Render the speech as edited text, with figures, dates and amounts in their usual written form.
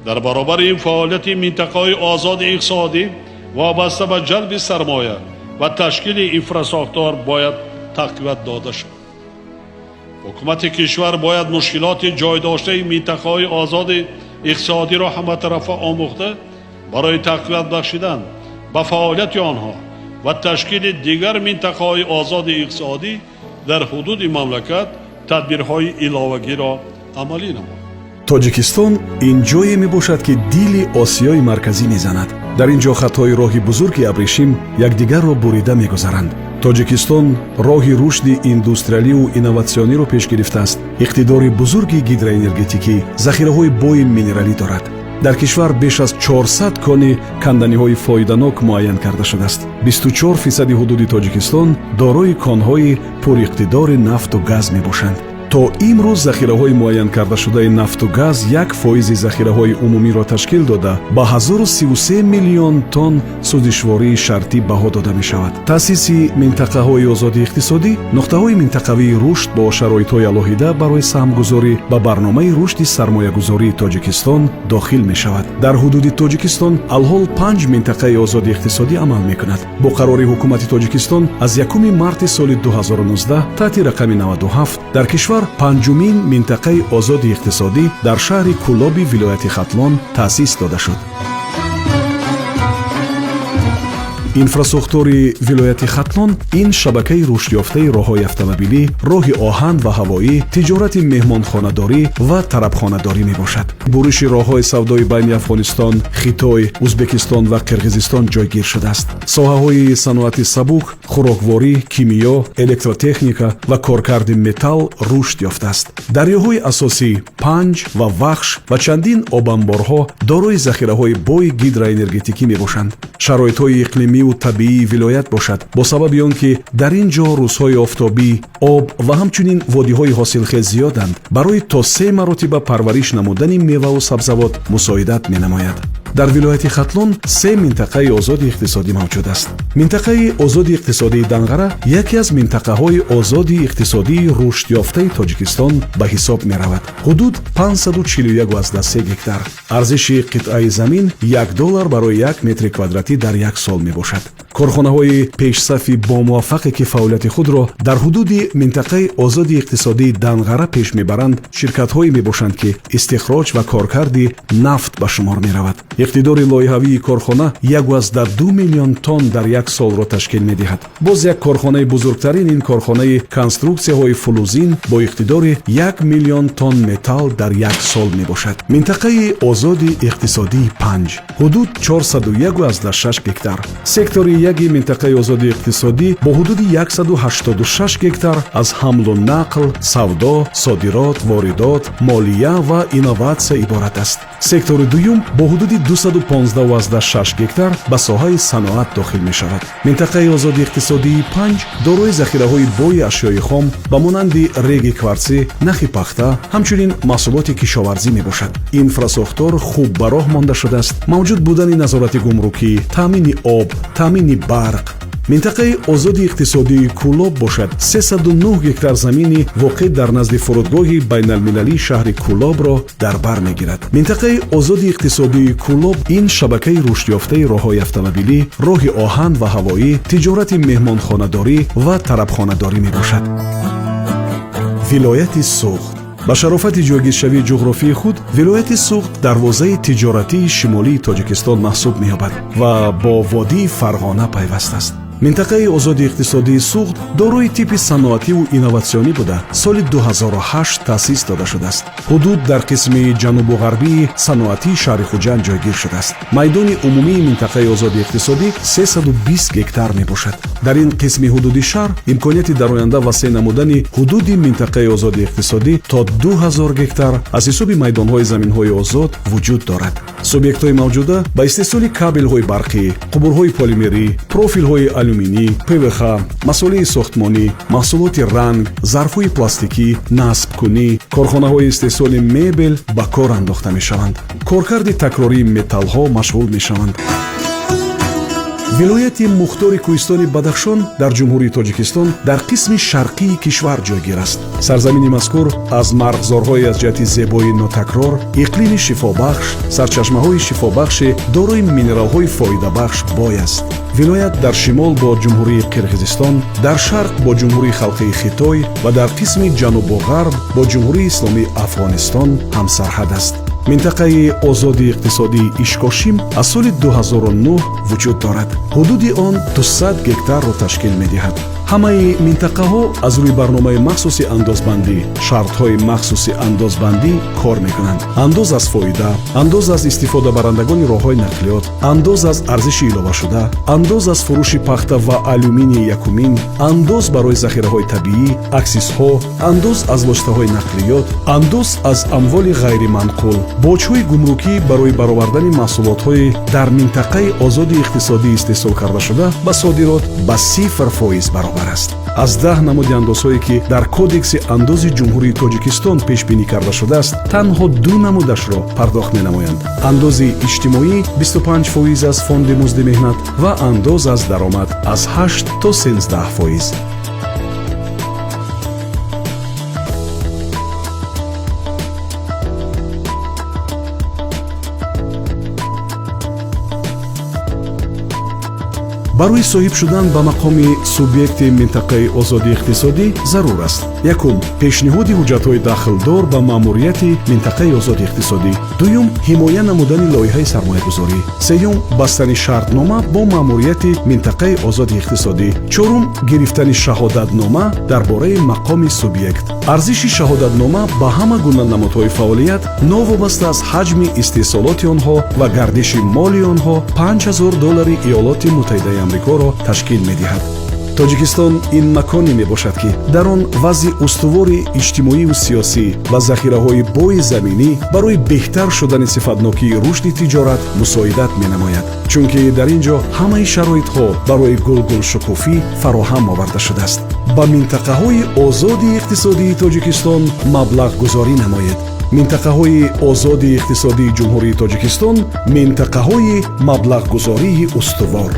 Дар баробари ин, фаъолияти минтақаҳои озоди иқтисодӣ вобаста ба ҷалби сармоя ва ташкили инфрасохтор бояд тақвият дода шавад. Ҳукумати кишвар бояд мушкилоти ҷойдоштаи минтақаҳои озоди иқтисодиро ҳаматарафа омӯхта, барои тақвият бахшидан ба фаъолияти онҳо ва ташкили дигар минтақаҳои озоди иқтисодӣ дар ҳудуди мамлакат тадбирҳои иловагиро амалӣ намояд. Тоҷикистон ин ҷое мебошад, ки дили Осиёи Марказӣ мезанад. Дар ин ҷо хатҳои роҳи бузурги абрешим якдигарро бурида мегузаранд. Тоҷикистон роҳи рушди индустриаливу инноватсиониро пеш гирифтааст. Иқтидори бузурги гидроэнергетикӣ, захираҳои бои минералӣ дорад. Дар кишвар беш аз 400 кони канданиҳои фоиданок муайян карда шудааст. 24 фисади ҳудуди Тоҷикистон дорои конҳои пуриқтидори нафту газ мебошанд. То имрӯз захираҳои муайян кардашудаи нафту газ 1 фоизи захираҳои умумиро ташкил дода, ба 1033 миллион тонн сӯзишвории шартӣ баҳо дода мешавад. Таъсиси минтақаҳои озоди иқтисодӣ, нуқтаҳои минтақавии рушд бо шароитҳои алоҳида барои саҳмгузорӣ ба барномаи рушди сармоягузории Тоҷикистон дохил мешавад. Дар ҳудуди Тоҷикистон алҳол панҷ минтақаи озоди иқтисодӣ амал мекунад. Бо қарори Ҳукумати Тоҷикистон аз 1 марти соли 2019 таҳти рақами 97 дар кишвар панҷумин минтақаи озоди иқтисодӣ дар шаҳри Кӯлоби вилояти Хатлон таъсис дода шуд. Инфрасохтори вилояти Хатлон ин шабакаи рушдёфтаи роҳҳои автомобилӣ, роҳи оҳан ва ҳавоӣ, тиҷорати меҳмонхонадорӣ ва тарабхонадорӣ мебошад. Буриши роҳҳои савдои байни Афғонистон, Хитой, Узбекистон ва Қирғизистон ҷойгир шудааст. Соҳаҳои саноати сабук, хӯрокворӣ, кимиё, электротехника ва коркарди металл рушд ёфтааст. Дарёҳои асосӣ Панҷ ва Вахш ва чандин обанборҳо дорои захираҳои бои гидроэнергетикӣ мебошанд. Шароитҳои иқлимиву табиии вилоят бошад, бо сабаби он ки дар ин ҷо рӯзҳои офтобӣ, об ва ҳамчунин водиҳои ҳосилхез зиёданд, барои то се маротиба парвариш намудани меваву сабзавот мусоидат менамояд. Дар вилояти Хатлон се минтақаи озоди иқтисодӣ мавҷуд аст. Минтақаи озоди иқтисодии Данғара яке аз минтақаҳои озоди иқтисодии рушдёфтаи Тоҷикистон ба ҳисоб меравад. Ҳудуд 541,3 гектар. Арзиши қитъаи замин 1 доллар барои 1 метри квадратӣ дар як сол мебошад. Корхонаҳои пешсафи бомуваффақе, ки фаъолияти худро дар ҳудуди минтақаи озоди иқтисодии Данғара пеш мебаранд, ширкатҳое мебошанд, ки истихроҷ ва коркарди нафт ба шумор меравад. Иқтидори лоиҳавии корхона 1,2 миллион тонн дар як солро ташкил медиҳад. Боз як корхонаи бузургтарин ин корхонаи конструксияҳои фулузин бо иқтидори 1 миллион тонн металл дар як сол мебошад. Минтақаи озоди иқтисодии Панҷ, ҳудуд 401,6 гектар. Сектори яги минтақаи озоди иқтисодӣ бо ҳудуди 186 гектар аз ҳамлу нақл, савдо, содирот, воридот, молия ва инноватсия иборат аст. Сектори дуюм бо ҳудуди 215,6 гектар ба соҳаи саноат дохил мешавад. Минтақаи озоди иқтисодии Панҷ дорои захираҳои бои ашёи хом ба монанди реги кварцӣ, нахи пахта, ҳамчунин маҳсулоти кишоварзӣ мебошад. Инфрасохтор хуб ба роҳ монда шудааст. Мавҷуд будани назорати гумрукӣ, таъмини об, таъмини барқ. Минтақаи озоди иқтисодии Кӯлоб бошад, 309 гектар замини воқеъ дар назди фурудгоҳи байналмилалии шаҳри Кӯлобро дар бар мегирад. Минтақаи озоди иқтисодии Кӯлоб ин шабакаи рушдёфтаи роҳҳои автомобилӣ, роҳи оҳан ва ҳавоӣ, тиҷорати меҳмонхонадорӣ ва тарабхонадорӣ мебошад. Вилояти Суғд ба шарофати ҷойгиршавии ҷуғрофии худ вилояти Суғд дарвозаи тиҷоратии шимолии Тоҷикистон маҳсуб меёбад ва бо водии Фарғона пайваст аст. Минтақаи озоди иқтисодии Суғд дорои типи саноативу инноватсионӣ буда, соли 2008 таъсис дода шудааст. Ҳудуд дар қисми ҷанубу ғарбии саноатии шаҳри Хуҷанд ҷойгир шудааст. Майдони умумии минтақаи озоди иқтисодӣ 320 гектар мебошад. Дар ин қисми ҳудуди шаҳр имконияти дар оянда васеъ намудани ҳудуди минтақаи озоди иқтисодӣ то 2000 гектар аз ҳисоби майдонҳои заминҳои озод вуҷуд дорад. Субъектҳои мавҷуда ба истеҳсоли кабелҳои барқӣ, қубурҳои полимерӣ, профилҳои алюминӣ, ПВХ, масолеҳи сохтмонӣ, маҳсулоти ранг, зарфҳои пластикӣ, насбкунӣ, корхонаҳои истеҳсоли мебел ба кор андохта мешаванд. Коркарди такрории металлҳо машғул мешаванд. Вилояти мухтори кӯҳистони Бадахшон дар Ҷумҳурии Тоҷикистон дар қисми шарқии кишвар ҷойгир аст. Сарзамини мазкур аз марғзорҳои аз ҷиҳати зебоии нотакрор, иқлими шифобахш, сарчашмаҳои шифобахши дорои минералҳои фоидабахш бой аст. Вилоят дар шимол бо Ҷумҳурии Қирғизистон, дар шарқ бо Ҷумҳурии Халқии Хитой ва дар қисми ҷанубу ғарб бо Ҷумҳурии Исломии Афғонистон ҳамсарҳад аст. Минтақаи озоди иқтисодии Ишкошим аз соли 2009 вуҷуд дорад. Ҳудуди он 200 гектарро ташкил медиҳад. Ҳамаи минтақаҳо аз рӯи барномаи махсуси андозбандӣ, шартҳои махсуси андозбандӣ кор мекунанд. Андоз аз фоида, андоз аз истифодабарандагони роҳҳои нақлиёт, андоз аз арзиши иловашуда, андоз аз фурӯши пахта ва алюминии якумин, андоз барои захираҳои табиӣ, аксизҳо, андоз аз воситаҳои нақлиёт, андоз аз амволи ғайриманқул, боҷҳои гумрукӣ барои баровардани маҳсулотҳои дар минтақаи озоди иқтисодӣ истеҳсол кардашуда ба содирот ба 0% баробар аст. Аз 10 намуди андозҳое, ки дар Кодекси андози Ҷумҳурии Тоҷикистон пешбинӣ карда шудааст, танҳо ду намудашро пардохт менамоянд: андози иҷтимоӣ 25% аз фонди музди меҳнат ва андоз аз даромад аз 8 то 13%. Барои соҳиб шудан ба мақоми субъекти минтақаи озоди иқтисодӣ зарур аст: якум, пешниҳоди ҳуҷҷатҳои дахлдор ба маъмурияти минтақаи озоди иқтисодӣ; дуюм, ҳимоя намудани лоиҳаи сармоягузорӣ; сеюм, бастани шартнома бо маъмурияти минтақаи озоди иқтисодӣ; чорум, гирифтани шаҳодатнома дар бораи мақоми субъект. Арзиши шаҳодатнома ба ҳама гуна намудҳои фаъолият, новобаста аз ҳаҷми истеҳсолоти онҳо ва гардиши моли онҳо, 5000 доллари Иёлоти Муттаҳидаи Амрикоро ташкил медиҳад. Тоҷикистон ин маконе мебошад, ки дар он вазъи устувори иҷтимоию сиёсӣ ва захираҳои бои заминӣ барои беҳтар шудани сифатнокии рушди тиҷорат мусоидат менамояд, чунки дар ин ҷо ҳамаи шароитҳо барои гулгулшукуфӣ фароҳам оварда шудааст. Ба минтақаҳои озоди иқтисодии Тоҷикистон маблағгузорӣ намоед. Минтақаҳои озоди иқтисодии Ҷумҳурии Тоҷикистон, минтақаҳои маблағгузории устувор.